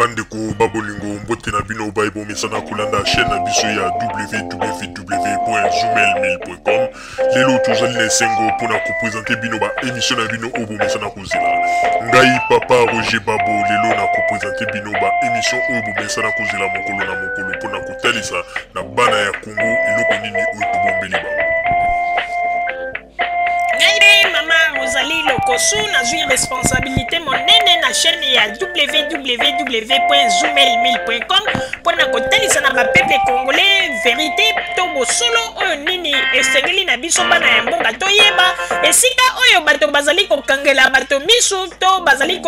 Bandeko ba bolingo, mbote na bino baye bomesana kolanda chaîne na biso ya www.zoomail1000.com. Lelo tozali na esengo mpona kopresente bino ba émission na bino oyo bomesana kozela. Ngai papa Roger Babo lelo na kopresente bino ba émission oyo bomesana kozela mokolo na mokolo mpona kotalisa na bana ya Congo eloko nini oyo tobombeli bango. Ngai nde mama Rosalie Lokosu, nazwi responsabilité monene na chaîne ya www.zoomail1000.com mpo na kotalisa na bapeuple congolais verité to bosolo oyo nini esengeli na biso bana ya mboka toyeba esika oyo bato bazali kokangela bato misu to bazali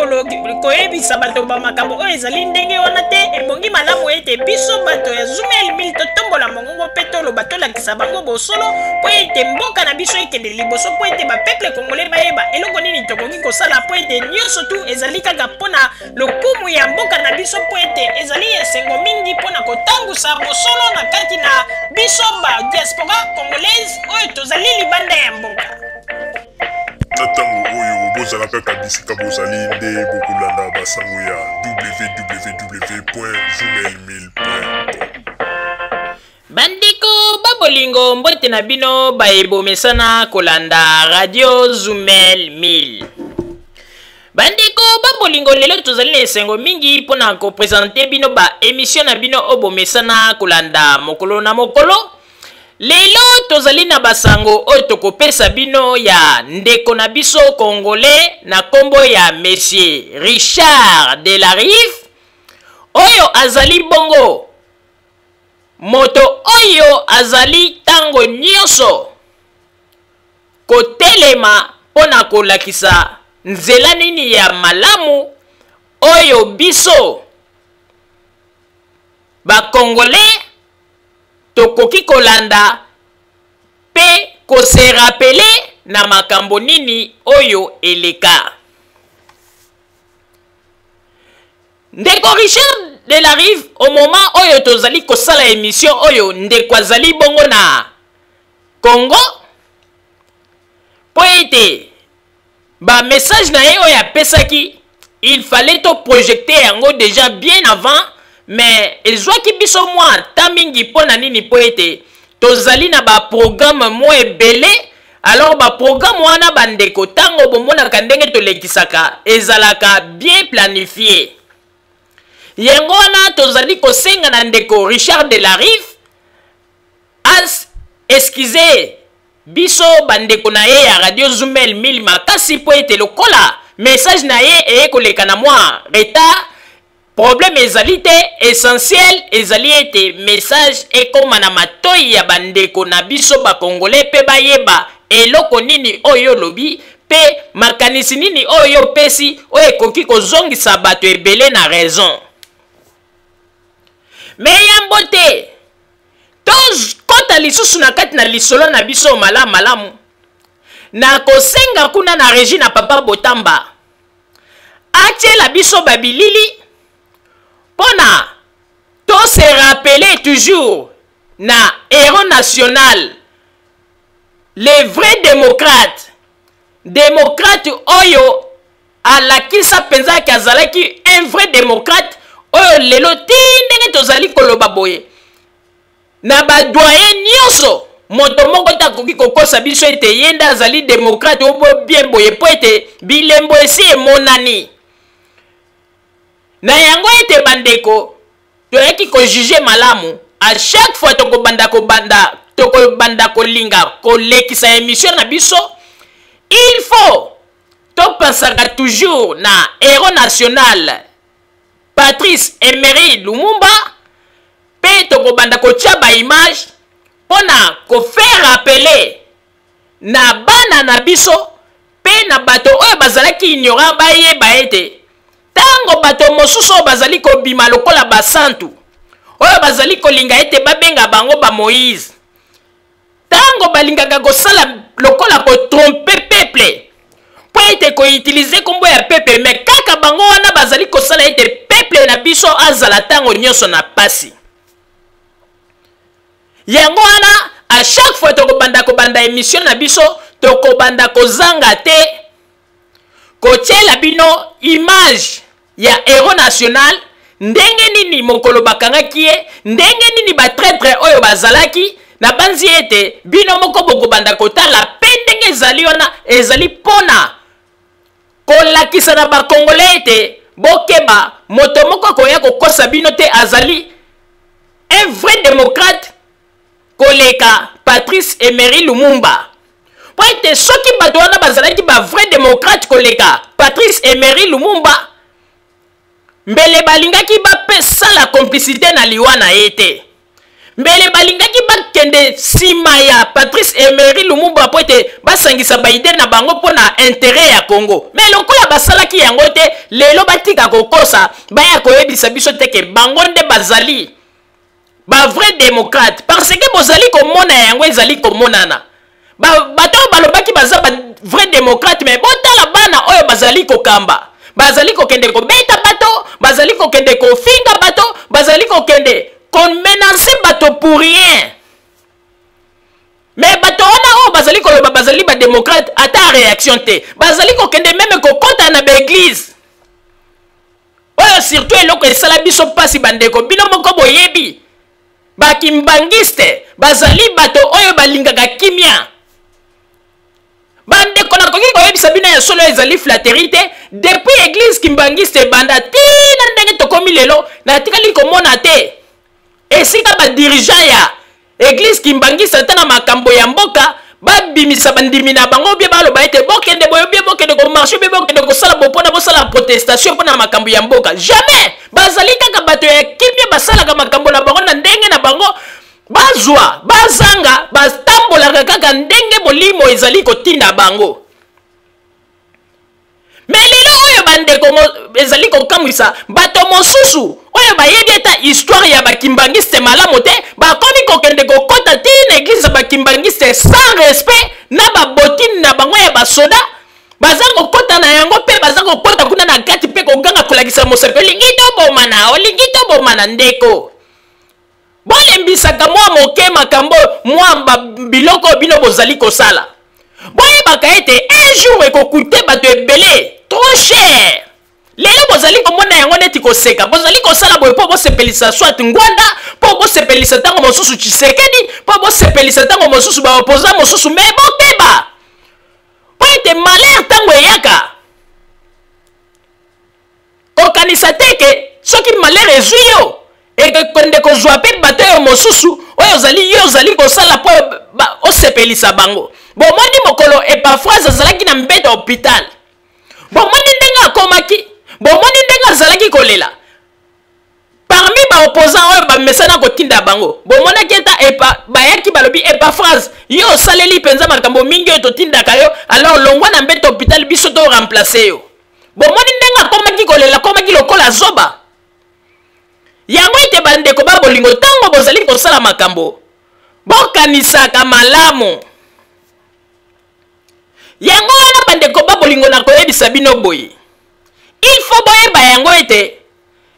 koyebisa bato ba makambo oyo ezali ndenge wana te. Ebongi malamu ete biso bato ya Zoomail 1000 totombola mongongo mpe toloba, tolakisa bango bosolo mpo ete mboka na biso ekende liboso, mpo ete bapeuple congolais bayeba eloko nini tokoki kosala, mpo ete nyonso tu ezali kaka mpo na lokumu ya mboka na biso, mpo ete ezali esengo mingi mpo na kotangusa bosolo na kati na biso ba diaspora congolaise oyo tozali libanda ya mboka. Na ntango oyo bozala kaka bisika bozali nde bokolanda basango ya www.zoomail1000.com. Bandeko ba bolingo, mbote na bino baye bomesana kolanda radio Zumel 1000. Bandeko ba bolingo, lelo tozali na esengo mingi mpo na kopresente bino ba emission na bino oyo bomesana kolanda mokolo na mokolo. Lelo tozali na basango oyo tokopesa bino ya ndeko na biso congolais na kombo ya Monsieur Richard Delarive, oyo azali bongo moto oyo azali ntango nyonso kotelema mpo na kolakisa nzela nini ya malamu oyo biso ba Congolais tokoki kolanda mpe kose rappeler na makambo nini oyo eleka. Ndeko Richard Delarive, au moment oyo tozali kosala émission oyo, ndeko azali bongo na Congo mpo ete ba message na ye oyo apesaki, il fallait to projeter yango déjà bien avant, mais ezwaki biso mwa temps mingi. Mpo na nini? Mpo ete tozali na ba programme mwa ebele. Alors ba programme wana, bandeko, ntango bomonaka ndenge tolekisaka, ezalaka bien planifié. Yango wana tozali kosenga na ndeko Richard Delarive as excuse biso bandeko na ye ya radio Zumel 1000 makasi, mpo ete lokola message na ye eye koleka na mwa retard, problème ezali te. Essentiel ezali ete message ekóma na matoi ya bandeko na biso bakongolais mpe bayeba eloko nini oyo olobi mpe makanisi nini oyo opesi oyo ekoki kozongisa bato ebele na raison. Me yambo te tokɔta lisusu na kati na lisolo na biso malamu malamu, na kosenga kuna na régie na papa Botamba atiela biso babilili mpo na tose rappeler toujours na héros national, le vrai démocrate, démocrate oyo alakisa mpenza ke azalaki un vrai démocrate, oyo lelo ti ndenge tozali koloba boye na badoyen nyonso, moto moko te akoki kokosa biso ete ye nde azali démocrate obo bien boye, mpo ete bilembo esi emonani na yango. Ete bandeko toyaki kojuger malamu, à chaque fois tokobanda kolinga kolekisa émission na biso, il faut topensaka toujours na héros national Patrice Emery Lumumba, mpe tokobanda kotia baimage mpo na kofaire rappeler na bana na biso mpe na bato oyo bazalaki ignorant, bayeba ete ntango bato mosusu oyo bazali kobima lokola basantu, oyo bazali kolinga ete babenga bango bamoïse, ntango balingaka kosala lokola kotromper peuple mpo ete koutiliser nkombo ya peuple, me kaka bango wana bazali kosala ete peuple na biso azala ntango nyonso na pasi. Yango wana à chaque fois tokobanda kobanda émission na biso, tokobanda kozanga te kotiela bino image ya héros national. Ndenge nini mokolo bakangaki ye, ndenge nini ba traitre oyo bazalaki, nabanzi ete bino moko bokobanda kotala pe ndenge ezali wana ezali pona kolakisa na ba Congolais ete bokeba, moto moko akoya kokosa bino te, azali un vrai democrate koleka Patrice Emery Lumumba. Mpo ete soki bato wana bazalaki ba vrai democrate koleka Patrice Emery Lumumba, mbele balingaki bapesala complicité na liwa na ye te. Mbele balingaki bakende nsima ya Patrice Emery Lumumba mpo ete basangisa baide na bango mpo na interet ya Congo. Me lokola basalaki yango te, lelo batika kokosa, baya koyebisa biso te ke bango nde bazali ba vrai démocrate, parce que bozali komona yango ezali komonana. Bato oyo balobaki baza ba vrai démocrate, mais botala bana oyo bazali kokamba, bazali kokende kobeta bato, bazali kokende kofinga bato, bazali kokende komenance bato pour rien. Mais bato wana oyo bazali koloba bazali ba démocrate, ata réaction te, bazali kokende meme kokota na ba église. Oyo surtout eloko esala biso pasi bandeko, bino moko boyebi ba kimbangiste bazali bato oyo balingaka kimia. Bandeko, nakoki koyebisa bino ya solo, ezali flatterie te, depuis église kimbangiste ebanda tina ndenge tokomi lelo, natikali komona te esika ba dirigeant ya église kimbangiste ata na makambo ya mboka babimisa bandimi na bango bie baloba ete bokende boye, bie bokende komarche, bie bokende kosala bo mpona bosala protestation mpona makambo ya mboka. Jamais! Bazali kaka bato ya kimia, basalaka makambo na bango na ndenge na bango, bazwa bazanga, batambolaka kaka ndenge molimo ezali kotinda bango. Me lelo oyo bandeko ezali kokamwisa bato mosusu oyo bayebi ata histoire ya bakimbangiste malamu te, bakomi kokende kokota ti na eglise ya bakimbangiste sans respect na babotine na bango ya basoda, baza kokota na yango mpe baza kokota kuna na kati mpe koganga kolakisa mosapi, olingi tobomana, olingi tobomana. Ndeko, bolembisaka mwa moke makambo mwa biloko bino bozali kosala. Boyebaka ete un jour ekokute bato ebele trop cher. Lelo bozali komona yango neti koseka, bozali kosala boye mpo bosepelisa soit Ngwanda, mpo bosepelisa ntango mosusu Tshisekedi, mpo bosepelisa ntango mosusu ba opposant mosusu, mais bokeba mpo ete malheur ntango eyaka, kokanisa te ke soki malheur ezwi yo ekende kozwa mpe bato oyo mosusu oyo ozali yo ozali kosala mpo osepelisa bango. Bomoni mokolo Epaphrase azalaki na mbeto ya hôpital, bomoni ndenge akomaki, bomoni ndenge azalaki kolela parmi ba opposants oyo bamesana kotinda bango. Bomonaki ata bayaki balobi Epaphrase, yo osaleli mpenza makambo mingi oyo totindaka yo, alors longwa na mbeto hôpital biso to remplacer yo. Bomoni ndenge akomaki kolela, akomaki lokola zoba. Yango ete bandeko ba bolingo, ntango bozali kosala makambo, bokanisaka malamu. Yango wana bandeko ba bolingo, nakoyebisa bino boye, il faut boyeba yango ete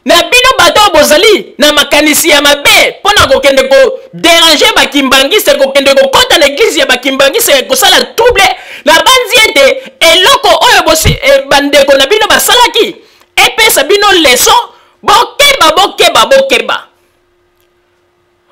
na bino bato oyo bozali na makanisi ya mabe mpo na kokende kodéranger bakimbangiste, kokende kokɔta na eglise ya bakimbangiste, kosala trouble, nabanzi ete eloko oyo bosi, bandeko na bino basalaki epesa bino leçon. Bokeba, bokeba, bokeba,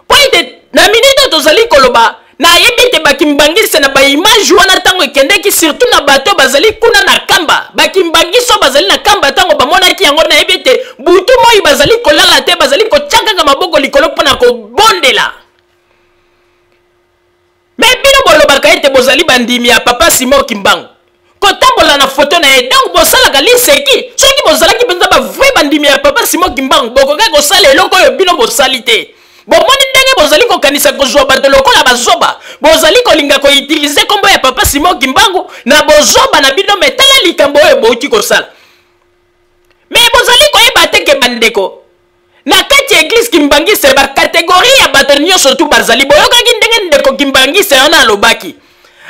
po ete na minute tozali koloba, nayebi ete bakimbangiste na baimage wana ntango ekendeki, surtout na bato bazali kuna na kamba, bakimbangiste oyo bazali na kamba, ntango bamonaki yango, nayebi ete butu moi bazali kolala te, bazali kotya kaka maboko likolo mpo na kobondela. Me bino bolobaka ete bozali bandimi ya papa Simon Kimbangu, kotambola na foto na ye, donc bosalaka liseki. Soki bozalaki mpenza ba vrai bandimi ya papa Simon Kimbangu, bokokaki kosala eloko oyo bino bosali te. Bomoni ndenge bozali kokanisa kozwa bato lokola bazoba, bozali kolinga koutilize kombo ya papa Simon Kimbangu na bozoba na bino. Me tala likambo oyo bouti kosala. Me bozali koyeba te ke bandeko na kati ya eglise kimbangiste ba kategorie ya bato nyonso tu bazali. Boyokaki ndenge ndeko kimbangiste wana alobaki,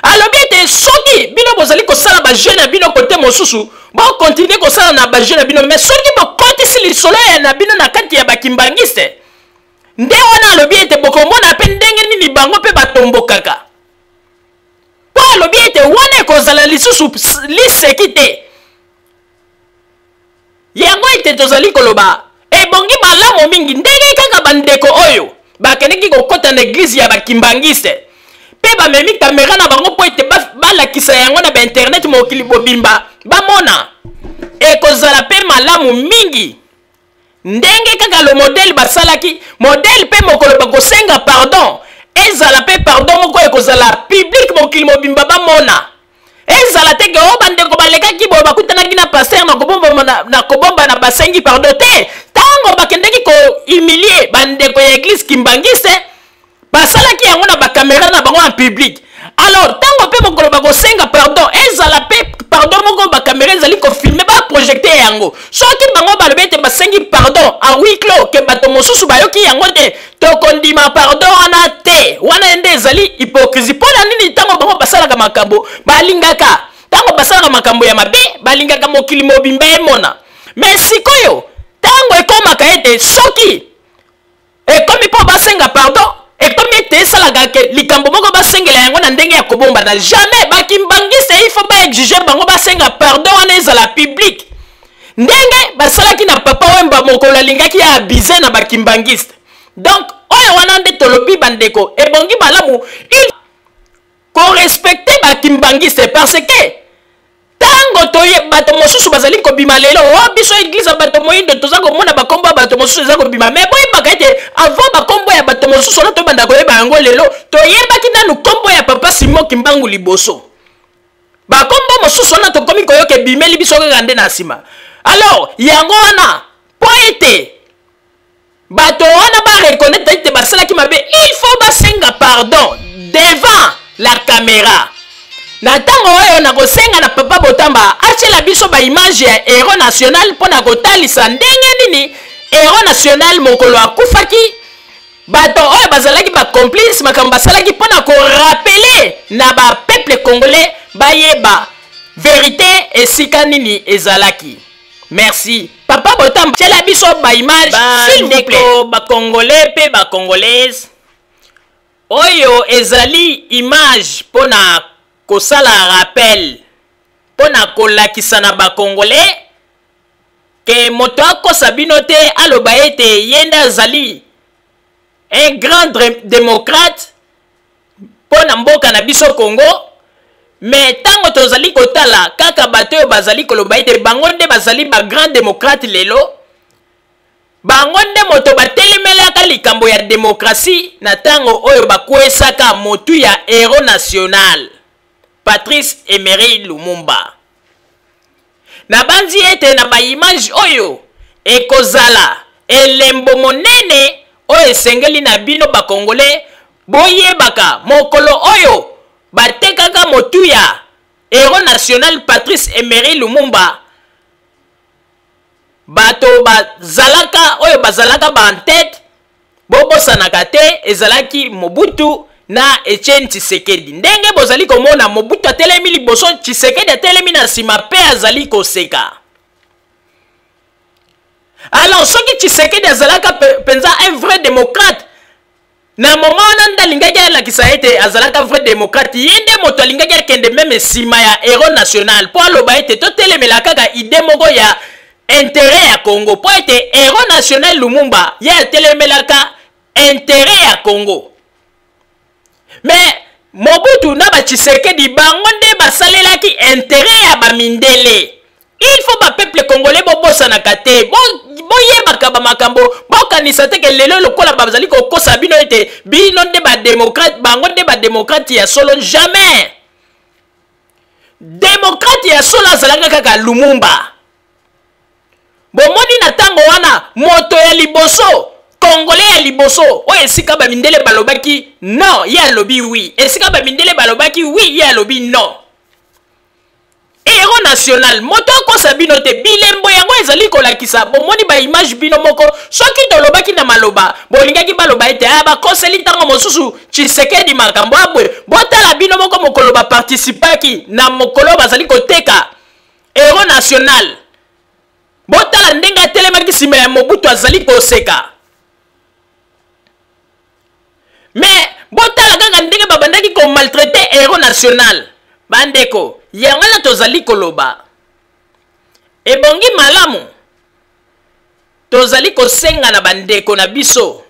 alobi ete soki bino bozali kosala ba jeu na bino kote mosusu, bokontinue kosala na ba jeu na bino, me soki bokotisi lisolo ya na bino na kati ya bakimbangiste, nde wana alobi ete bokomona mpe ndenge nini bango mpe batombokaka. Mpo alobi ete wana ekozala lisusu liseki te. Yango ete tozali koloba. Ebongi malamu mingi ndenge kaka bandeko oyo bakendeki kokɔta na eglize ya bakimbangiste mpe bamemi kamera na bango mpo ete balakisa yango na bainternet, mokili bobimba bamona. Ekozala mpe malamu mingi ndenge kaka le modèle basalaki modèle mpe mokolo bakosenga pardon, ezala mpe pardon moko ekozala public, mokili mobimba bamona. Ezala te ke o bandeko balekaki boye, bakutanaki na pasteur na kobomba na kobomba na basengi pardon te. Ntango bakendeki kohumilie bandeko ya eglise kimbangiste, basalaki yango na bakamera na bango en public. Alors ntango mpe mokolo bakosenga pardon, ezala mpe pardon moko bakamera ezali kofilme, baprojecte yango. Soki bango balobi ete basengi pardon à huis clos, ke bato mosusu bayoki yango te, tokondima pardon wana te. Wana nde ezali hypocrisie. Mpo na nini? Ntango bango basalaka makambo, balingaka, ntango basalaka makambo ya mabe, balingaka mokili mobimba emona. Mais sikoyo ntango ekomaka ete soki ekomi mpo basenga pardon, ekomi ete esalaka ke likambo moko basengela yango na ndenge ya kobombana. Jamais. Bakimbangiste, il faut baexige bango basenga pardon wana ezala public, ndenge basalaki na Papa Wemba mokolo alingaki ya abuser na bakimbangiste. Donc oyo wana nde tolobi, bandeko, ebongi malamu il korespecte bakimbangiste, parce que ntango toye, bato mosusu bazali kobima lelo: "O biso eglize ya bato moyindo." Toza komona bakombo ya bato mosusu eza kobima, mais boyebaka ete avant bakombo ya bato mosusu wana tobanda koyeba yango lelo, toyebaki nanu kombo ya Papa Simon Kimbangu liboso. Bakombo mosusu wana tokomi koyoka ebimeli biso kaka nde na nsima. Alors yango wana, mpo ete bato wana bareconnaître ete basalaki mabe, il faut basenga pardon devant la caméra. Na ntango oyo nakosenga na Papa Botamba atiela biso baimage ya héros national mpo na kotalisa ndenge nini héros national mokolo akufaki, bato oyo bazalaki bacomplice, makambo basalaki, mpo na korappeler na bapeuple congolais bayeba vérité esika nini ezalaki. Merci, Papa Botamba, tiela biso baimage, s'il vous plaît. Bacongolais mpe bacongolaise, oyo ezali image mpo na kosala rappel, mpo na kolakisa na bacongolais ke moto akosa bino te, aloba ete ye nde azali un grand démocrate mpo na mboka na biso Congo. Mais ntango tozali kotala kaka bato oyo bazali koloba ete bango nde bazali bagrand démocrate lelo, bango nde moto batelemelaka likambo ya démocratie na ntango oyo bakwesaka motu ya héros national Patrice Emery Lumumba. Nabanzi ete na baimage oyo ekozala elembo monene oyo esengeli na bino bakongole boyebaka mokolo oyo batekaka motu ya héros national Patrice Emery Lumumba, bato bazalaka oyo bazalaka baentête, bobosanaka te, ezalaki Mobutu na Etienne Tshisekedi. Ndenge bozali komona, Mobutu atelemi liboso, Tshisekedi atelemi na nsima mpe azali koseka. Alors soki Tshisekedi azalaka mpenza un vrai démocrate, na moment wana nde alingaki alakisa ete azalaka vrai démocrate. Ye nde moto alingaki akende même nsima ya héros national mpo aloba ete totelemela kaka idée moko ya intérêt ya Congo, mpo ete héros national Lumumba ye atelemelaka intérêt ya Congo. Mais Mobutu na batshisekedi, bango nde basalelaki intérêt ya bamindele. Il faut bapeuple congolais bobosanaka te, boyebaka bamakambo. Bokanisa te ke lelo lokola bazali kokosa bino ete bino nde badémocrate, bango nde badémocrate ya solo. Jamais. Démocrate ya solo azalaka kaka Lumumba. Bomoni na ntango wana, moto ya liboso, congolais ya liboso oyo esika bamindele balobaki non, ye alobi oui; esika bamindele balobaki oui, ye alobi non. Héros national, moto akosa bino te. Bilembo yango ezali kolakisa, bomoni baimage bino moko. Soki tolobaki na maloba, bolingaki baloba ete aya bakoseli ntango mosusu Tshisekedi makambo abwe. Botala bino moko mokolo baparticipaki na mokolo bazali koteka héros national, botala ndenge atelemaki nsima ya Mobutu, azali koseka. Mais botala kaka ndenge babandaki komaltraiter héros national. Bandeko, yango wana tozali koloba, ebongi malamu. Tozali kosenga na bandeko na biso,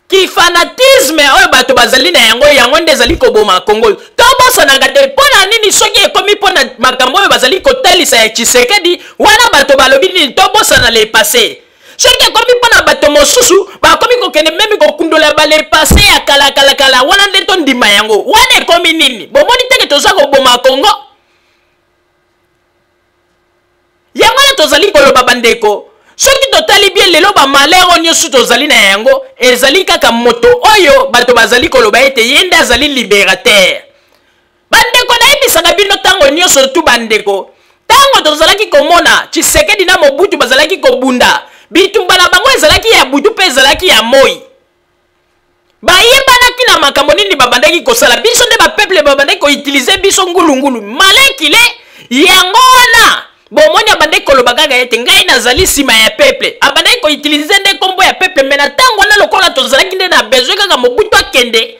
kifanatisme oyo bato bazali na yango, yango nde ezali koboma Kongo. Tobosanaka te mpo na nini soki ekomi mpo na makambo oyo bazali kotalisa ya Tshisekedi wana, bato balobi nini? Tobosana le passé. Soki ekomi mpo na bato mosusu, bakomi kokende meme kokundola bale passé ya kalakalakala wana nde tondima yango. Wana ekomi nini? Bomoni teke toza koboma Kongo. Yango wana tozali koloba, bandeko, soki totali bien lelo, bamalheur oyo nyonso tozali na yango ezali kaka moto oyo bato bazali koloba ete ye nde azali libérateur. Bandeko, nayebisaka bino ntango nyonso tu, bandeko, ntango tozalaki komona Tshisekedi na Mobutu bazalaki kobunda, bitumba na bango ezalaki ya butu mpe ezalaki ya moi. Bayebanaki na makambo nini babandaki kosala. Biso nde bapeuple, babandaki koutiliser biso ngulungulu malekile. Yango wana bomoni abandaki koloba kaka ete ngai nazali nsima ya peuple, abandaki koutiliser nde nkombo ya peuple. Mais na ntango wana, lokola tozalaki nde na besoin kaka Mobutu akende,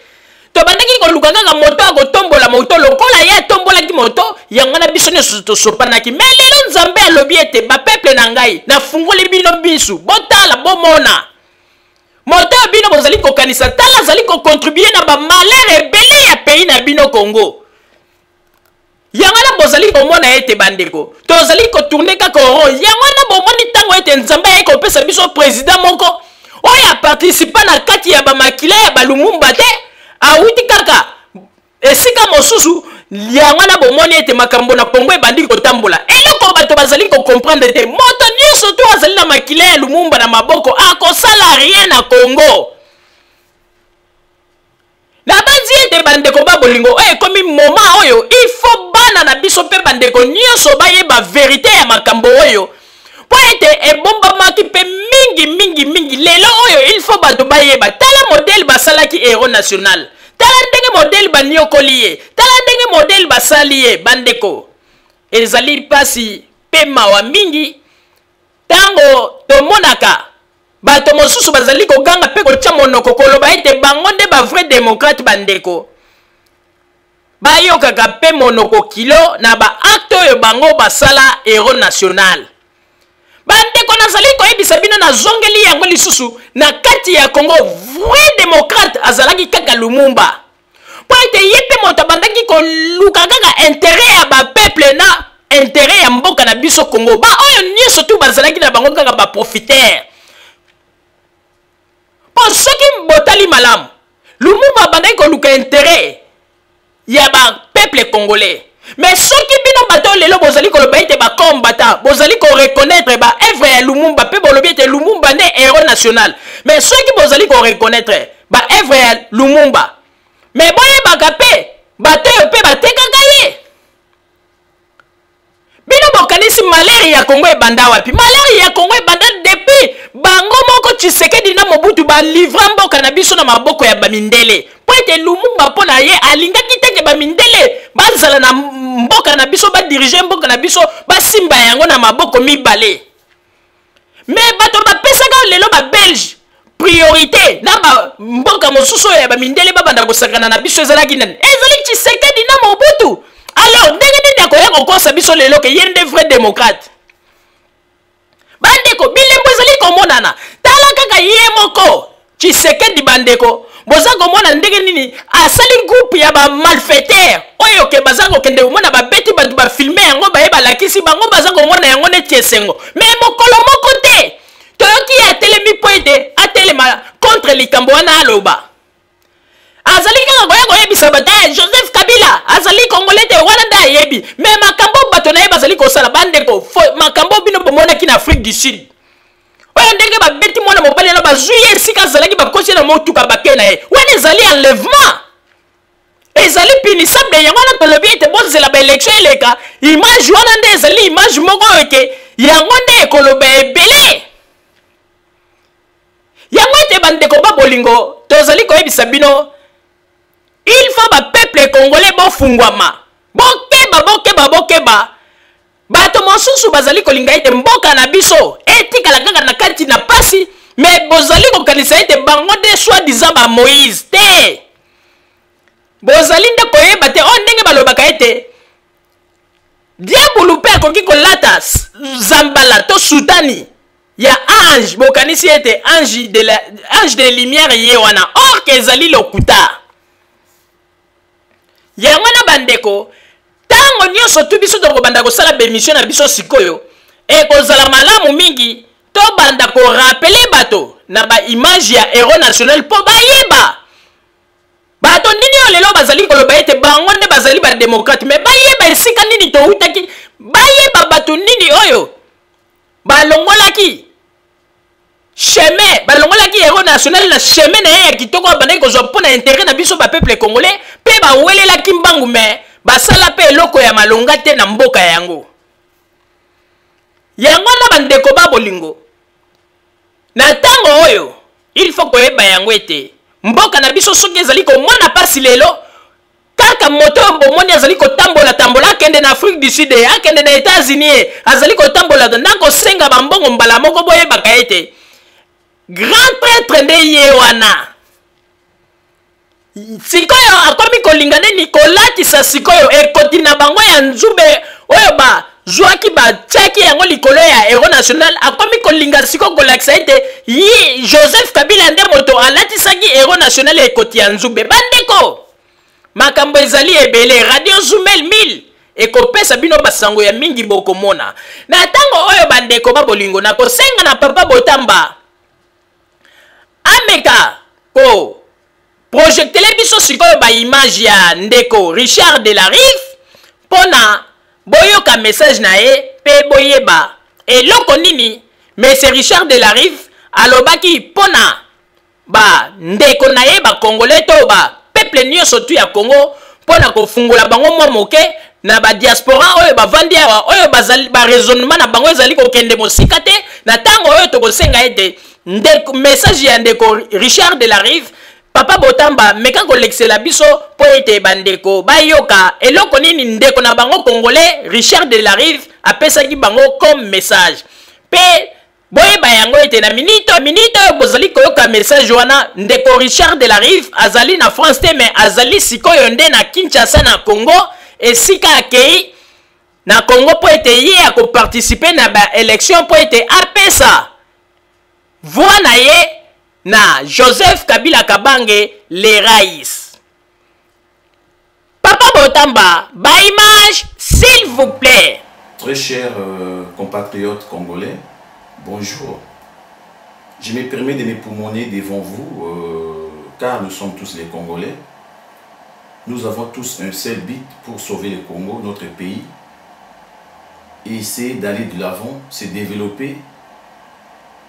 tobandaki koluka kaka moto akotombola moto lokola ye atombolaki moto. Yango wana biso nyonso tosopanaki. Mais lelo Nzambe alobi ete bapeuple na ngai, nafungoli bino bisu, botala, bomona moto oyo bino bozali kokanisa. Tala, azali kocontribuer na bamalheur ebele ya pays na bino Congo. Yango wana bozali komona ete, bandeko, tozali kotourner kaka rond. Yango wana bomoni ntango ete Nzambe ayei kopesa biso président moko oyo aparticipa na kati ya bamakila ya baLumumba te, awuti kaka esika mosusu. Yango wana bomoni ete makambo na Kongo ebandi kotambola. Eloko bato bazali kocomprendre te, moto nyonso to azali na makila ya Lumumba na maboko akosala rien na Kongo. Nabanzi ete, bandeko ba bolingo, oyo ekomi moment oyo il faut bana na biso mpe bandeko nyonso bayeba vérité ya makambo oyo, mpo ete ebombamaki mpe mingi mingi mingi. Lelo oyo il faut bato bayeba. Tala modèle basalaki héros national, tala ndenge modèle baniokoli ye, tala ndenge modèle basali ye. Bandeko, ezali mpasi mpe mawa mingi ntango tomonaka bato mosusu bazali koganga mpe kotia monoko koloba ete bango nde bavrai démocrate. Bandeko, bayokaka mpe monoko kilo na baacte oyo bango basala héros national. Bandeko, nazali koyebisa bino, nazongeli yango lisusu, na kati ya Congo, vrai démocrate azalaki kaka Lumumba, mpo ete ye mpe moto abandaki koluka kaka intérêt ya bapeuple na intérêt ya mboka na biso Congo. Baoyo nyonso tu bazalaki na bango kaka baprofiteur. Mpo soki botali malamu, Lumumba abandaki koluka intérêt ya bapeuple congolais. Mais soki bino bato lelo bozali koloba ete bakombata, bozali koreconnaître baœuvre ya Lumumba mpe bolobi ete Lumumba nde héros national, mais soki bozali koreconnaître baœuvre ya Lumumba, mais boyebaka mpe bato oyo mpe batekaka ye. Bino bokanisi malheur ya Kongo ebanda wapi? Malheur ya Kongo ebanda depuis bango moko Tshisekedi na Mobutu balivra mboka na biso na maboko ya bamindele, mpo ete Lumumba, mpo na ye, alingaki teke bamindele bazala na mboka na biso, badiriger mboka na biso, basimba yango na maboko mibale. Mais bato bapesaka lelo babelge priorité na bamboka mosusu oyo ya bamindele babanda kosakana na biso ezalaki nani? Ezali Tshisekedi na Mobutu. Alors ndenge nini akoya kokosa biso lelo ke ye nde vrai démocrate? Bandeko, bilembo ezali komonana. Tala kaka ye moko Tshisekedi, bandeko, boza komona ndenge nini asali groupe ya bamalfaiteur oyo ke baza kokende komona babeti bato, bafilmer yango, baye balakisi bango, baza komona yango neti esengo. Mais mokolo moko te toyoki ye atelemi mpo ete atelema contre likambo wana, aloba. Azali kaka koya koyebisa bato eh, Joseph Kabila azali congolais te. Wana nde ayebi. Mais makambo bato na ye bazali kosala, bandeko, makambo bino bomonaki na Afrique du Sud oyo, ndenge babeti mwana mobali wana, bazwi ye esika azalaki, bakosi ye na motuka, bake na ye, wana ezali enlèvement, ezali punissable. Yango wana tolobi ete bozela baélection eleka. Image wana nde ezali image moko oyo ke yango nde ekoloba ebele. Yango ete, bandeko ba bolingo, tozali koyebisa bino, il faut bapeuple congolais bofungwama, bokeba, bokeba, bokeba. Bato mosusu bazali kolinga ete mboka na biso etikala kaka na kati na pasi, mais bozali kokanisa ete bango nde soi-disant bamoïse te. Bozali nde koyeba te oyo ndenge balobaka ete diabulu mpe akoki kolata zambala to sutani. ya ange, bokanisi ete ange de, la, ange de lumière ye wana, or ke ezali lokuta. Yango wana bandeko, ntango nyonso tu biso tokobanda kosala bemission na biso sikoyo, ekozala malamu mingi tobanda korapele bato na baimage ya héros national mpo bayeba bato nini oyo lelo bazali koloba ete bango nde bazali bademokrate, me bayeba esika nini towutaki, bayeba bato nini oyo balongolaki chemin, balongolaki héros national na chemin na ye ya kitoko abandaki kozwa mpo na intérêt na biso bapeuple congolais, mpe bawelelaki mbangu, me basala mpe eloko ya malonga te na mboka yango. Yango wana bandeko ba bolingo, na ntango oyo il faut koyeba yango ete mboka na biso soki ezali komona mpasi lelo, kaka moto oyo bomoni azali kotambola tambola, akende na Afrique du Sud, akende na États-Unis, azali kotambola na kosenga bambongo, mbala moko boyebaka ete grand prêtre nde ye wana. Sikoyo akomi kolinga nini? Kolatisa sikoyo ekoti na bango ya nzube oyo bazwaki, batiaki yango likolo ya héros national. Akomi kolinga sikoyo kolakisa ete ye Joseph Kabila nde moto alatisaki héros national ekoti ya nzube. Bandeko, makambo ezali ebele. Radio Zumel 1000 ekopesa bino basango ya mingi bokomona na ntango oyo. Bandeko ba bolingo, nakosenga na papa Botamba ameka ko projektele biso sikoyo baimage ya ndeko Richard de la Rive mpo na boyoka message na ye mpe boyeba eloko nini monsieur Richard de la Rive alobaki mpo na bandeko na ye bacongolais to bapeuple nyonso tu ya Congo, mpo na kofungola bango mwa moke na badiaspora oyo bavandi awa, oyo bazali baraisonnement na bango ezali kokende mosika te. Na ntango oyo tokosenga ete ndeko, message ya ndeko Richard de la Rive, papa Botamba meka kolekisela biso mpo ete bandeko bayoka eloko nini ndeko na bango congolais Richard de la Rive apesaki bango comme message. Mpe boyeba yango ete na minute oyo bozali koyoka message wana, ndeko Richard de la Rive azali na France te, mais azali sikoyo nde na Kinshasa, na Congo, esika akei na Congo mpo ete ye akoparticipe na baélection mpo ete apesa voix na ye na Joseph Kabila Kabange le rais. Papa Botamba, baimage s'il vous plaît. Très chers compatriotes congolais, bonjour. Je me permets de m'époumoner devant vous, car nous sommes tous les Congolais. Nous avons tous un seul but pour sauver le Congo, notre pays, et essayer d'aller de l'avant, se développer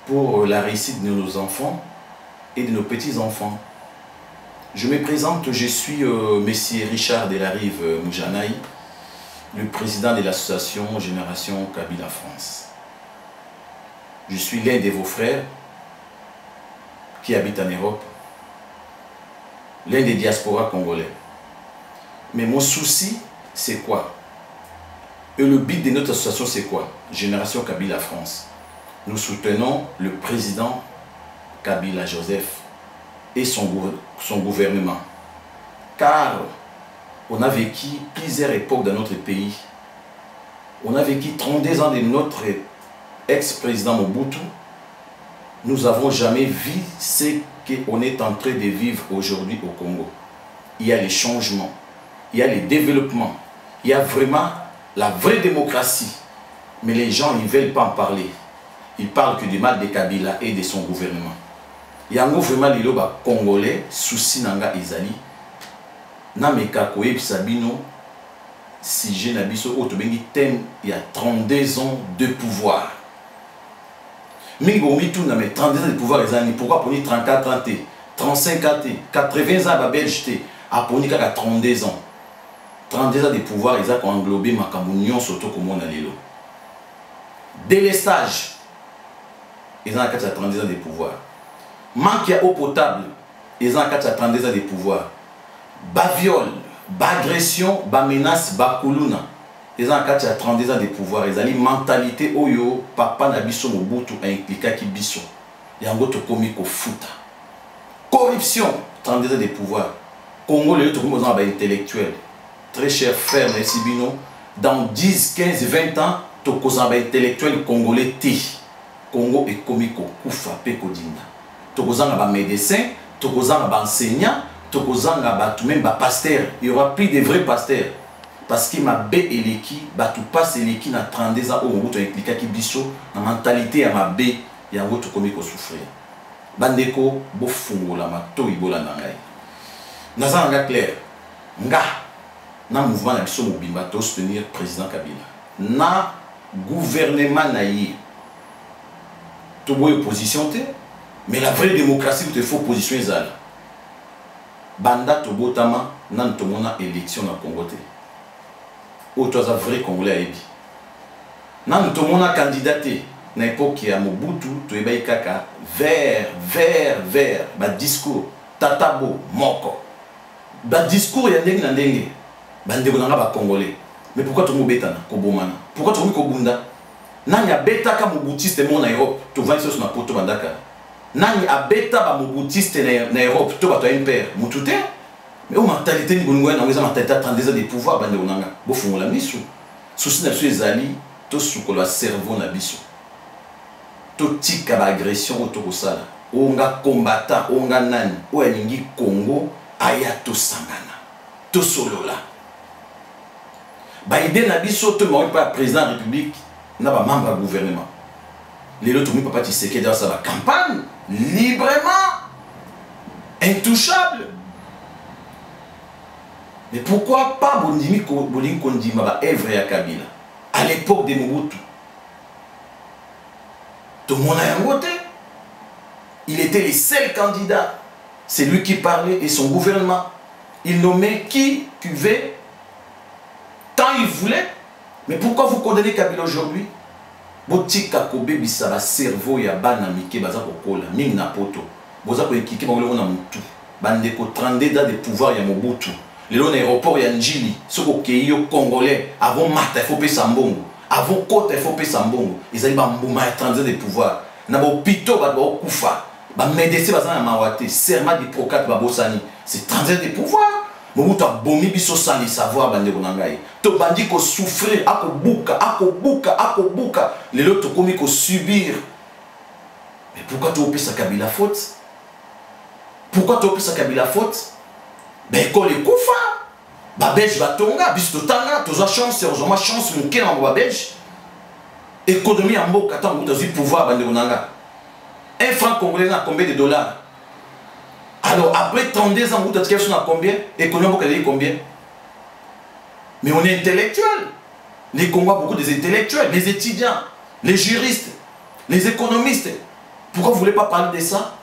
pour la réussite de nos enfants et de nos petits-enfants. Je me présente, je suis Monsieur Richard Delarive Moujanaï, le président de l'association Génération Kabila France. Je suis l'un de vos frères qui habite en Europe, l'un des diasporas congolais. Mais mon souci, c'est quoi? Et le but de notre association, c'est quoi? Génération Kabila France. Nous soutenons le président Kabila Joseph et son gouvernement. Car on a vécu plusieurs époques dans notre pays. On a vécu 32 ans de notre ex-président Mobutu. Nous n'avons jamais vu ce qu'on est en train de vivre aujourd'hui au Congo. Il y a les changements, il y a les développements, il y a vraiment la vraie démocratie. Mais les gens, ils ne veulent pas en parler. Ils parlent que du mal de Kabila et de son gouvernement. Yango vraiment lelo ba congolais souci nanga ezali nameka koyebisa bino sujet na biso oyo tobengi thème ya 32 ans de pouvoir. Mingi bomituna, mais 32 ans de pouvoir eza nini? Pourquoi aponi 34 ans te, 35 ans te, 80 ans babelge te, aponi kaka 32 ans? 32 ans de pouvoir eza koenglobe makambo nyonso tokomona lelo. Délestage eza na kati ya 32 ans de pouvoir. Manque ya eau potable eza na kati ya 32 ans de pouvoir. Baviol, baagression, bamenace, bakuluna eza na kati ya 32 ans de pouvoir. Ezali mentalité oyo papa na biso Mobutu aimplikaki biso, yango tokomi kofuta. Corruption, 32 ans de pouvoir. Congo lelo tokomi kozanga baintellectuel. Très cher frère, nayesi bino, dans 10, 15, 20 ans tokozala baintellectuel congolais te. Congo ekomi kokufa pe kodinda. Tokozanga ba medecins, tokozanga ba enseignants, tokozanga batu meme ba pasteurs. Il y aura plus de vrais pasteurs. Parce que mabe eleki, batu pasi eleki na 32 ans oyo Mobutu a implikaki biso na mentalite ya mabe yango tokomi ko souffrir. Bandeko bofungola matoyi bolanda ngai. Naza na nga clair. Nga na mouvement na biso mobimba to soutenir president Kabila na gouvernement na ye. Toboyi opposition te, mais la vraie démocratie kutu il faut opposition ezala. Banda tobotama nanu tomona election na Congo te. Oyo to aza vrai congolais ayebi. Nanu tomona candidat te. Na epoque ya Mobutu toyebaki kaka vert vert vert ba discours tata bo moko. Ba discours ya ndenge na ndenge. Ba ndeko na nga ba congolais. Mais pourquoi tokomi kobetana, kobomana? Pourquoi tokomi kobunda? Nani abetaka mobutiste moko na Europe? Tovandi biso na poto banda kala. Nani abeta ba mobutiste na, na Europe to bato ya MPR? Mutu te. Mais oyo mentalité nini bolingo ya nango eza mentalité ya 32 ans de pouvoir bandeko na nga. Bofungola misu. Souci na biso ezali tosukola cerveau na biso. Totika ba agression oyo tokosala. Oyo nga combattant, oyo nga nani, oyo alingi Congo aya tosangana. Tosolola. Ba idée na biso to bango pa président ya République na ba membre ya gouvernement. Lelo tomi papa Tshisekedi asala campagne librement, intouchable. Mais pourquoi pas bondimi bolingi kondima ba œuvre ya Kabila à l'époque de Mobutu? Tomona yango te. Il était le seul candidat. C'est lui qui parlait et son gouvernement. Il nommait qui cuvait quand il voulait. Mais pourquoi vous condamnez Kabila aujourd'hui? Botika kobebisa ba cerveau ya bana mike baza kokola mingi na poto. Boza koekike bango lelo na mutu. Bandeko 32 ans de pouvoir ya Mobutu. Lelo na aéroport ya Ndjili, soki okei yo congolais, avant mata il faut pesa mbongo. Avant kota il faut pesa mbongo. Ezali ba mbuma ya 32 ans de pouvoir. Na ba hôpitaux bato bakokufa. Ba médecins baza na mawa te. Serment d'Hippocrate babosani. C'est 32 ans de pouvoir. Mobutu abomi biso sans le savoir bandeko na ngai. Tobandi ko souffrir, akobuka, akobuka, akobuka. Lelo tokomi ko subir. Mais pourquoi topesa Kabila faute? Pourquoi topesa Kabila faute? Ba école ekufa, ba belge batonga, biso totanga, tozwa chance, ozwa mwa chance moke na ba belge. Économie ya mboka ntango moto azwi pouvoir bandeko na nga. Un franc congolais na combien de dollars? Alors après 32 ans, moto atikali biso na combien? Économie ya mboka ezali combien? Mais on est intellectuel. Les Congo a beaucoup des intellectuels, les étudiants, les juristes, les économistes. Pourquoi vous ne voulez pas parler de ça?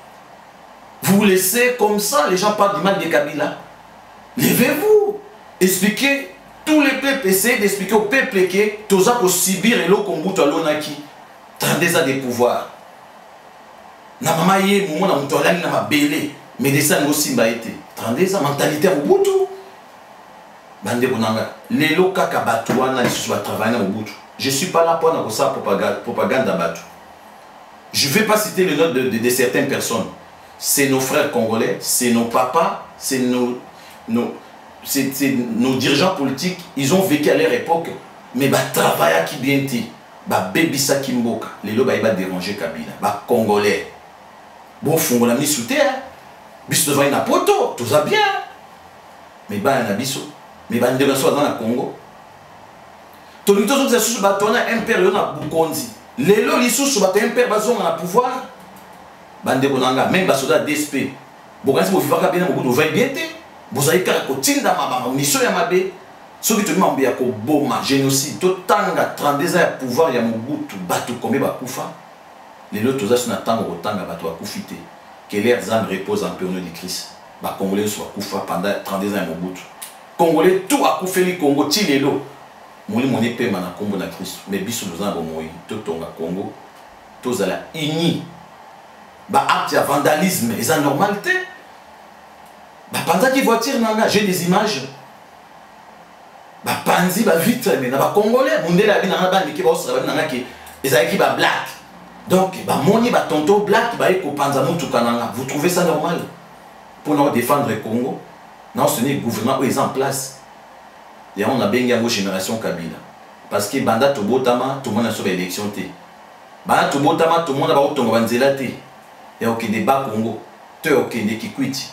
Vous vous laissez comme ça, les gens parlent du mal de Kabila. Levez-vous, expliquez tous les peuples, essayez d'expliquer au peuple que toza ko subir eloko Mobutu alonaki 32 ans de pouvoir. Na mama ye momo na moto alali na mabele, médecin ngo simba ete 32 ans mentalité ya Mobutu. Bandeko nanga lelo kaka bato wana lisusu ba travailler na Mobutu. Je suis pas là pour na kosala propagande ya bato. Je vais pas citer le nom de certaines personnes. C'est nos frères congolais, c'est nos papas, c'est nos dirigeants politiques. Ils ont vécu à leur époque, mais ba travailla qui bien ti, ba bebisa ki mboka. Lelo ba ba déranger Kabila, ba congolais. Bon fungola misu te, hein. Biso tozali na poto, toza bien. Mais bana na biso, mais ba ndeko na biso baza na Congo. Tolingi tozongisa lisusu bato wana MPR lelo na bokonzi. Lelo lisusu bato ya MPR bazonga na pouvoir. Bandeko na nga, même basoda ya DSP, bokanisi bovivaka bien na Mobutu, bovivaki bien te. Bozali kaka kotindama ba mission ya mabe. Soki toyebi mambo ya koboma génocide, totanga 32 ans ya pouvoir ya Mobutu, bato combien bakufa? Lelo toza so na ntango kotanga bato bakufi te. Que leurs âmes reposent en paix au nom du Christ. Ba Congolais nyonso bakufa pendant 32 ans ya Mobutu. Congolais tout akufeli Congo ti lelo. Molimo ne pema na kombo na Christ. Mais biso toza na bomoi, totonga Congo, tozala unis. Ba acte ya vandalisme eza normal te. Bapanzaki voiture na nga, j'ai des images. Bapanzi ba vitre mais na ba Congolais, mundele abi na nga bana mike baosala babi na nga ke ezalaki ba black. Donc bamoni ba tonton black baye kopanza mutuka na nga. Vous trouvez ça normal? Pour nous défendre Congo, na soutenir gouvernement oyo eza en place. Yango nabengi yango génération Kabila. Parce que banda tobotama, tomona so ba élection te. Banda tobotama tomona baotonga banzela te ya kokende ba Congo to ya kokende Kikwiti.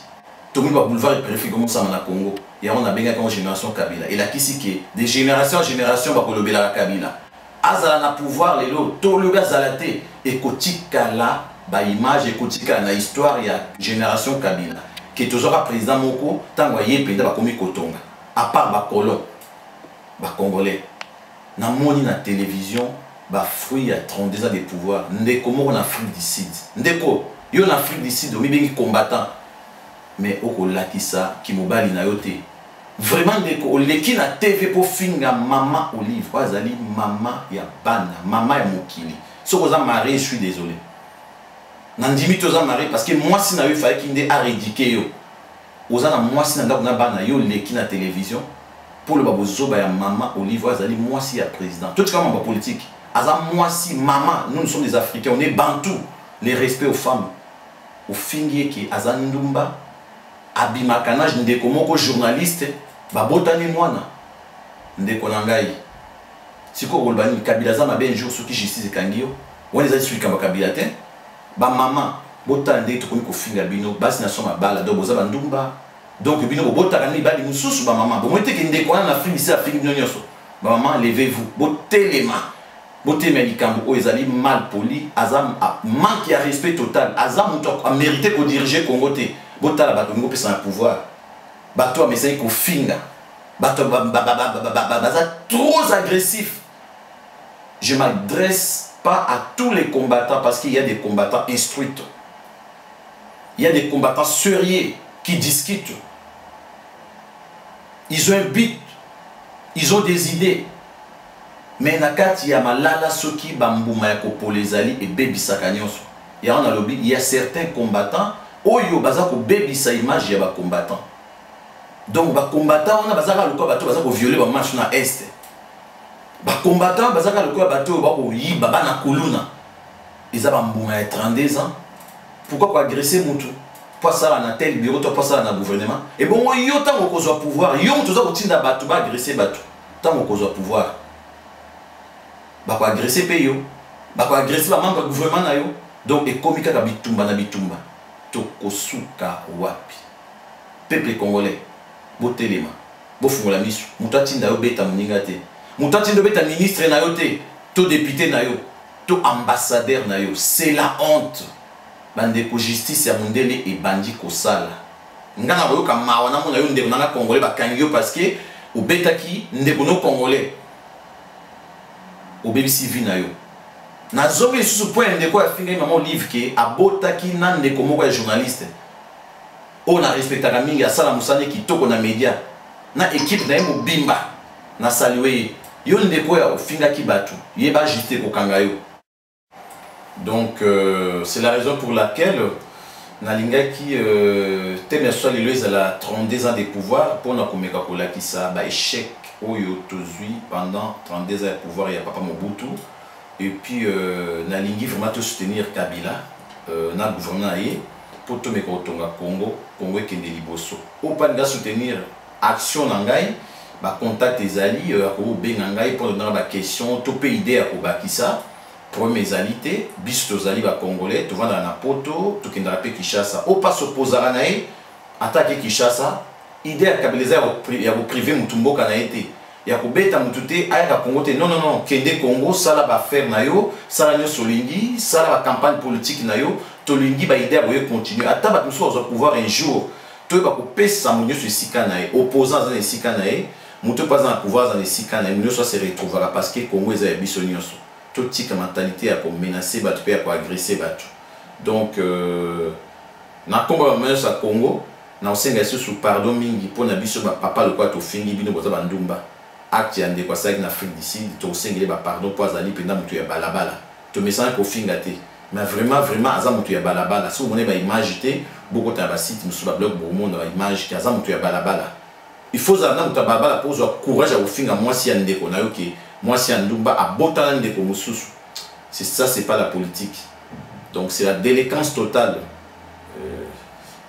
Tomoni ba boulevard périphérique omosama na Congo. Yango nabengaki yango génération Kabila. Elakisi ke de génération en génération bakolobelaka Kabila. Azala na pouvoir lelo to lobi azala te, ekotikala ba image, ekotikala na histoire ya génération Kabila ke tozwaka président moko ntango aye mpenza bakomi kotonga. À part ba colon, ba congolais, namoni na télévision ba fruit ya 32 ans de pouvoir. Ndeko moko na Afrique du Sud, ndeko yo na Afrique du Sud omibengi combattant, mais okolakisa kimobali na yo te. Vraiment ndeko oleki na TV po finga mama Olive, oyo azali mama ya bana, mama ya mokili. Soki oza marié, je suis désolé. Nandimi te oza marié parce que mwasi na yo efalaki nde aréduquer yo. Oza na mwasi na ndako na bana, yo oleki na télévision pour loba bozoba ya mama Olive, oyo azali mwasi ya président. Totika mamba politique. Aza mwasi mama, nous, nous sommes des Africains, on est bantou. Les respects aux femmes. Ofingi eke aza ndumba, abimaka na ndeko moko journaliste, babotani mwana. Ndeko na ngai. Sikoyo koloba nini? Kabila aza mabe un jour soki justice ekangi yo. Wana ezali soki likambo ya Kabila te. Ba mama, botala ndenge tokomi kofinga bino, basi na so mabala, donc boza bandumba. Donc bino bobotaka na mibali mosusu ba mama. Bomoni te ke ndeko wana na Afrique du Sud afingi bino nyonso. Ba mama, levez-vous, botelema. Botelema likambo oyo ezali mal poli, aza manque ya respect total. Aza moto a mérité ko diriger Congo te. Botala bato ngo pesa na pouvoir. Bato amesaki kofinga. Bato baza trop agressif. Je m'adresse pas à tous les combattants parce qu'il y a des combattants instruits. Il y a des combattants sérieux qui discutent. Ils ont un but. Ils ont des idées. Mais na kati ya malala soki bambuma ya kopola ezali ebebisaka nyonso. Yango nalobi, il y a certains combattants oyo baza kobebisa image ya ba combattants. Donc ba combattants wana bazaka lokola bato baza kovioler ba marche na est. Ba combattants bazaka lokola bato oyo bakoyiba bana kuluna. Eza bambuma ya 32 ans. Pourquoi ko agresser mutu? Po asala na tel bureau to po asala na gouvernement. Et bongo yo tango okozwa pouvoir, yo mutu oza kotinda bato ba agresser bato. Tango okozwa pouvoir, bako agresser pe yo, bako agresser ba membre ya gouvernement na yo. Donc ekomi kaka bitumba na bitumba. Tokosuka wapi? Peuple congolais, botelema, bofungola miso. Mutu atinda yo beta moninga te. Mutu atinda yo beta ministre na yo te, to député na yo, to ambassadeur na yo. C'est la honte. Bandeko, justice ya mondele ebandi kosala. Nga na koyoka mawa na mona yo ndeko nanga congolais bakangi yo parce que obetaki ndeko no congolais. Obebisi vie na yo. Nazongi lisusu point ya ndeko afingai mama Olive ke abotaki na ndeko moko ya journaliste. Oyo na respectaka mingi, asala mosala kitoko na media. Na équipe na ye mobimba na saluer ye. Yo ndeko ya ofingaki bato, yeba juste kokanga yo. Donc c'est la raison pour laquelle nalingaki thème ya soir lelo ezala 32 ans de pouvoir mpona komeka kolakisa ba échec oyo tozwi pendant 32 ans ya pouvoir ya papa Mobutu. Et puis nalingi vraiment to soutenir Kabila na gouvernement na ye po tomeka kotonga Congo, Congo ekende liboso. Oyo mpa ninga soutenir action na ngai, ba contact ezali akobenga ngai mpo na ba question to pe idée ya kobakisa. Problème ezali te, biso tozali ba congolais, tovandaka na poto, tokendaka pe Kinshasa. Oyo mpa s'opposaka na ye, atake Kinshasa, idée ya Kabila eza ya koprive mutu mboka na ye te, ya kobeta mutu te, ayaka Congo te. Non, non, non, kende Congo, sala ba affaire na yo, sala nyonso olingi, sala ba campagne politique na yo, tolingi ba idée ya boye continue. Ata bato mosusu bazwa pouvoir un jour, toyeba kopesa moto nyonso esika na ye. Opposant aza na esika na ye, moto mpe aza na pouvoir aza na esika na ye, moto nyonso ase retrouvaka parce que Congo eza ya biso nyonso. Totika mentalité ya komenacer bato mpe ya koagresser bato. Donc na nkombo ya bamama nyonso ya Congo, na kosenga lisusu pardon mingi mpona biso bapapa lokola tofingi bino boza bandumba. Acte ya ndeko asalaki na Afrique du Sud, tokosengeli ba pardon mpo azali mpenza moto ya balabala. Tomesana kofinga te, mais vraiment, vraiment aza moto ya balabala. Soki omoni ba image te, bokota na ba site mosusu, ba blog, bokomona ba image ke aza moto ya balabala. Il faut ozala na moto ya balabala mpo ozwa courage ya kofinga mwasi ya ndeko na yo ke mwasi ya ndumba abotana ndeko mosusu. C'est ça, c'est pas la politique. Donc c'est la délinquance totale.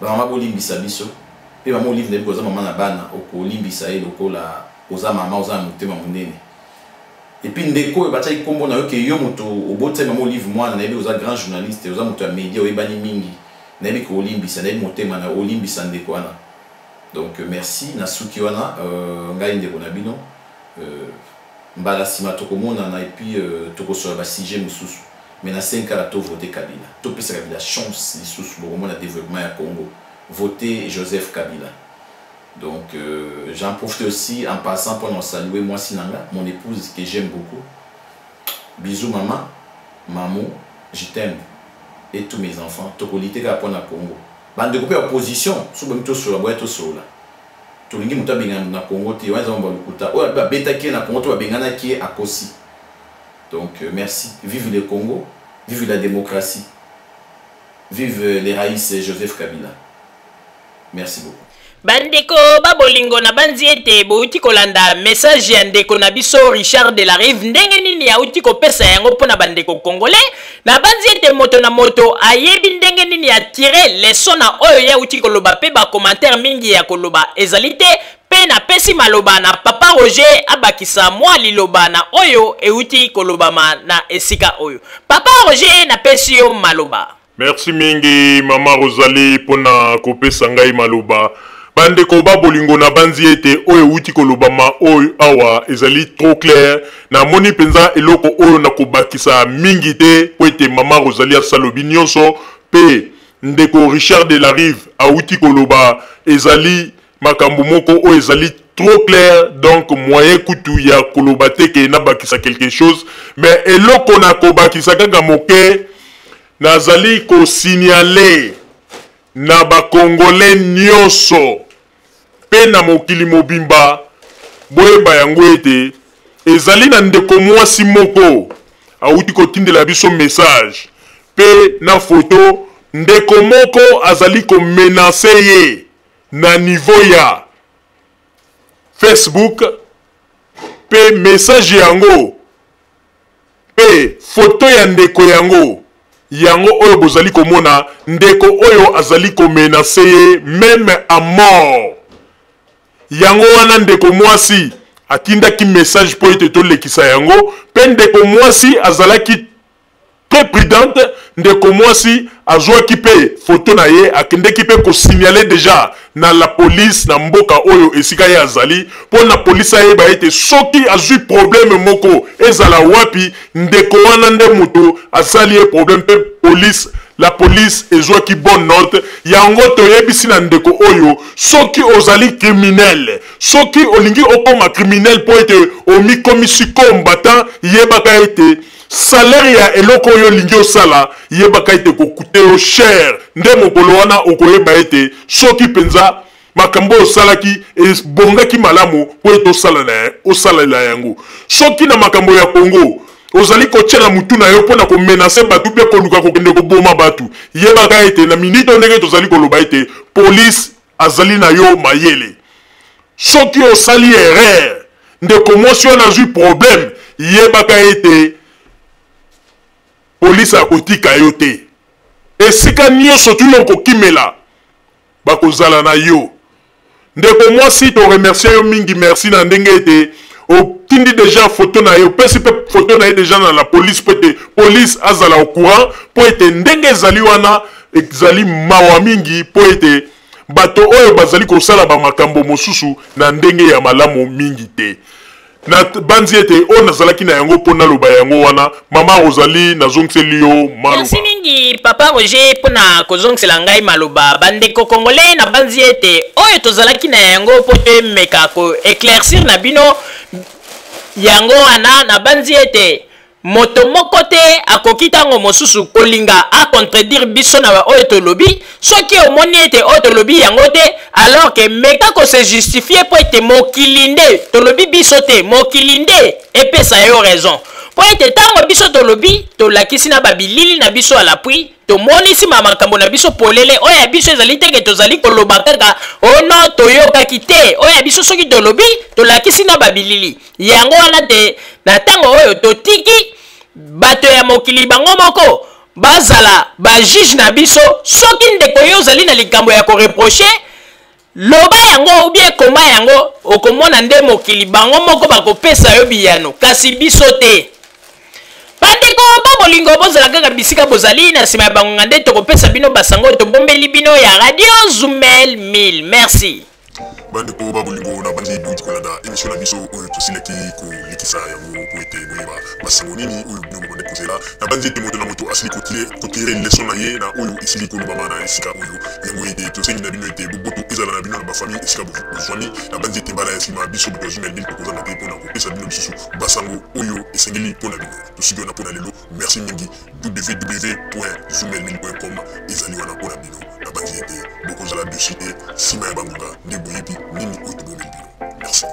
Bamama bolimbisa biso mpe mama Olive nayebi koza mama na bana, okolimbisa ye lokola oza mama, oza na motema monene. Et puis ndeko oyo batiaki nkombo na yo ke yo moto obotisa mama Olive mwana, nayebi oza grand journaliste, oza moto ya média, oyebani mingi, nayebi ke olimbisa, nayebi motema na olimbisa ndeko wana. Donc merci na suki wana. Ngai ndeko na bino, mbala nsima tokomonana et puis tokosola basujet mosusu. Mais na 5 kala tovote Kabila, topesa Kabila chance lisusu, bokomona développement ya Congo. Voter Joseph Kabila. Donc j'en profite aussi en passant pour nous saluer moi Sinanga, mon épouse que j'aime beaucoup. Bisous maman, maman, je t'aime. Et tous mes enfants. Tokolite ka pona Congo. Bande couper opposition, sobo mito sola boya to sola. Tolingi mutu abengana na Congo te, wana ba lokuta. Oyo babetaki na Congo to babenganaki ye akosi. Donc merci. Vive le Congo, vive la démocratie. Vive les raïs Joseph Kabila. Merci beaucoup. Bandeko babolingo, na banzi ete bouti kolanda message ya ndeko na biso Richard de la Rive, ndenge nini auti kopesa yango mpona bandeko congolais. Na banzi ete moto na moto ayebi ndenge nini atire leçon na oyo ye auti koloba, mpe bacommentaire mingi ya koloba ezali te. Mpe napesi maloba na papa Roger abakisa mwa liloba na oyo euti kolobama na esika oyo. Papa Roger, napesi yo maloba. Merci mingi, mama Rosalie, mpona kopesa ngai maloba. Bandeko babolingo, na banzi ete oyo euti kolobama oyo awa ezali trop clair. Namoni mpenza eloko oyo nakobakisa mingi te, po ete mama Rosalie asalobi nyonso, mpe ndeko Richard de la Rive awuti koloba, ezali makambo moko oyo ezali trop clair. Donc moyen kutu ya koloba te ke nabakisa quelque chose. Mais eloko nakobakisa kaka moke, nazali kosignaler na bakongolais nyonso mpe na mokili mobimba, boyeba yango ete ezali na ndeko mwasi moko awuti kotindela biso message mpe na foto. Ndeko moko azali komenacer ye na niveau ya Facebook, mpe message yango mpe foto ya ndeko yango, yango oyo bozali komona. Ndeko oyo azali komenacer ye même à mort. Yango wana ndeko mwasi atindaki message mpo ete tolekisa yango. Mpe ndeko mwasi azalaki très prudente. Ndeko mwasi azwaki mpe foto na ye, akendeki mpe kosignaler déjà na la police na mboka oyo esika ye azali, mpo na polisi ayeba ete soki azwi problème moko, ezala wapi, ndeko wana nde moto asali ye problème. Mpe police, la police ezwaki bonne note yango. Toyebisi na ndeko oyo, soki ozali criminel, soki olingi okoma criminel mpo ete omikomisi combattant, yebaka ete salaire ya eloko oyo olingi osala, yebaka ete kokute yo cher. Nde mokolo wana okoyeba ete soki mpenza makambo oyo osalaki ebongaki malamu mpo ete osalela yango. Soki na makambo ya Kongo ozali kotia na mutu na yo mpo na komenacer bato mpe koluka kokende koboma bato, yebaka ete na minute oyo ndenge tozali koloba ete police azali na yo mayele. Soki osali erreur, ndeko mwasi wana azwi problème, yebaka ete polisi akotika yo te. Esika nyonso tuna okokimela, bakozala na yo. Ndeko mwasi, toremercier yo mingi. Merci na ndenge ete otindi déjà photo na ye, opesi mpe photo na ye déjà na la police mpo ete police azala au courant, mpo ete ndenge ezali wana ezali mawa mingi, mpo ete bato oyo bazali kosala bamakambo mosusu na ndenge ya malamu mingi te. Na banzi ete oyo nazalaki na yango mpo naloba yango wana. Mama Rosalie, nazongiseli yo maloba. Merci mingi, papa Roger, mpona kozongisela ngai maloba. Bandeko congolais, na banzi ete oyo tozalaki na yango mpo toemeka koéclaircir na bino yango wana. Na banzi ete moto moko te akoki ntango mosusu kolinga acontredire biso na oyo tolobi. Soki omoni ete oyo tolobi yango te, alors ke meka kose justifier, mpo ete mokili nde tolobi biso te, mokili nde epesa yo raison, mpo ete ntango biso tolobi, tolakisi na babilili na biso à l'appui, tomonisi makambo na biso polele. Oyo ya biso ezali teke tozali koloba kaka ono toyokaki te. Oyo ya biso, soki tolobi, tolakisi na babilili yango wana te. Na ntango oyo totiki bato ya mokili bango moko bazala bajuge na biso. Soki ndeko yo ozali na likambo ya koreprocher Loba yango ou bien koma yango, okomona nde mokili bango moko bakopesa yo biyano, kasi biso te. Bandeko ba bolingo, bozala kaka bisika bozali na nsima ya bangonga nde tokopesa bino basango oyo tobombeli bino ya Radio Zumel 1000. Merci. Bandeko ba bolingo, na banzi bouti kolanda émission na biso oyo tosilaki kolekisa yango po ete boyeba basango nini oyo bino bobandi kozela. Na banzi ete moto na moto asili kotire leson na ye na oyo esili kolobama na esika oyo. Yango ete tosengi na bino ete boboto ezala na bino na bafamille esika bozwami. Na banzi ete mbala ya nsima biso bato ya Zumel 1000 tokozanga te mpo na kopesa bino lisusu basango oyo esengeli mpo na bino. Tosuki wana mpo na lelo. Merci mingi. www.zumel1000.com ezali wana mpo na bino. Nabanzi ete bokozala dessus te. Nsima ya bangonga nde boyebi nini oyo tobombeli bino. Merci.